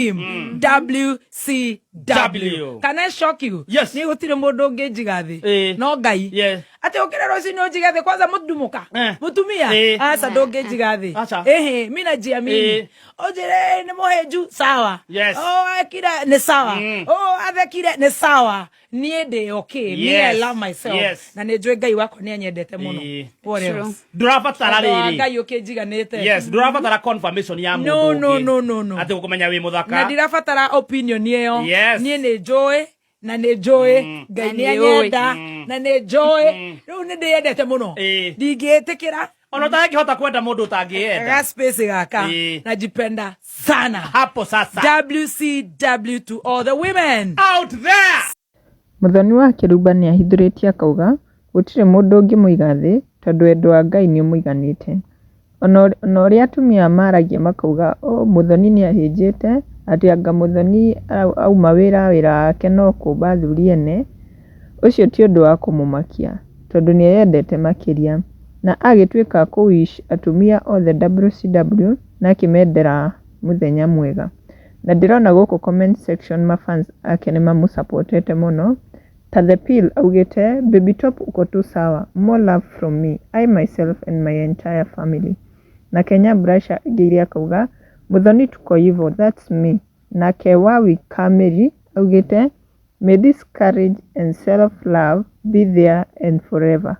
WCW. W. Can I shock you? Yes. Ni gutire mundu unginjiga thi. Ĩĩ. No Ngai. Yes. Ati ukire rucini unjige thi kwanza mutumuka. Eh. Mutumia. Ĩĩ. Aca ndunginjiga thi. Aca. Ehe, mi najiamini. Ĩĩ. Unjire ni muhenju sawa. Yes. Oh, ekire ni sawa. Oh, athekire ni sawa. Niĩ ndĩ okay. Me I Yes. love myself. Yes. Na nĩ njũĩ Ngai wakwa nĩ anyendete mũno. Ĩĩ. What True. else? Ndũrabatara Ũndũ wa rĩrĩ. Ngai ũkĩnjiganĩte. Yes, ndũrabatara confirmation ya No, mũndũ no, ũngĩ. no, no, no. Atĩ gũkũmenya wĩ Na mũthaka. ndirabatara opinion ĩyo. Yes. Niĩ nĩ njũĩ na nĩ njũĩ Ngai Na nĩ nĩ ũĩ. anyenda na nĩ njũĩ rĩu nĩ ndĩyendete mũno. Ĩĩ. Ndingĩtĩkĩra Ona ũtangĩhota kwenda mũndũ ũtangĩenda. ga space gaka. Ĩĩ. Najipenda sana. Hapo sasa. WCW to all the women. Out there. Mũthoni wa Kĩrumba nĩahithũrĩtie akauga gũtirĩ mũndũ ũngĩmũiga thĩ tondũ wendo wa Ngai nĩũmũiganĩte. Ona ũrĩa atumia maragia makauga oh Mũthoni nĩahĩnjĩte, atĩ anga Mũthoni auma wĩra, wĩra wake no kũmba athuri ene, ũcio ti ũndũ wa kũmũmakia tondũ nĩeyendete makĩria. Na agĩtuĩka kũ wish atumia othe WCW na akĩmendera mũthenya mwega. Na ndĩrona gũkũ comment section ma fans ake nĩmamũsupportete mũno, ta The Pill augĩte Baby Top uko tu sawa, more love from me, I myself and my entire family. Na Kenya Brasha aingĩire akauga Mũthoni tuko hivo, that's me. Nake Wawi Kamĩri augĩte May this courage and self love be there and forever.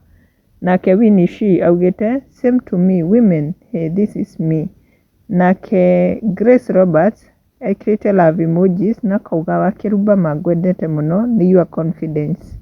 Nake Winnie Shi augĩte Same to me women, hey this is me. Nake Grace Roberts ekĩrĩte love emojis na akauga Wakĩrumba ma ngwendete mũno nĩ your confidence.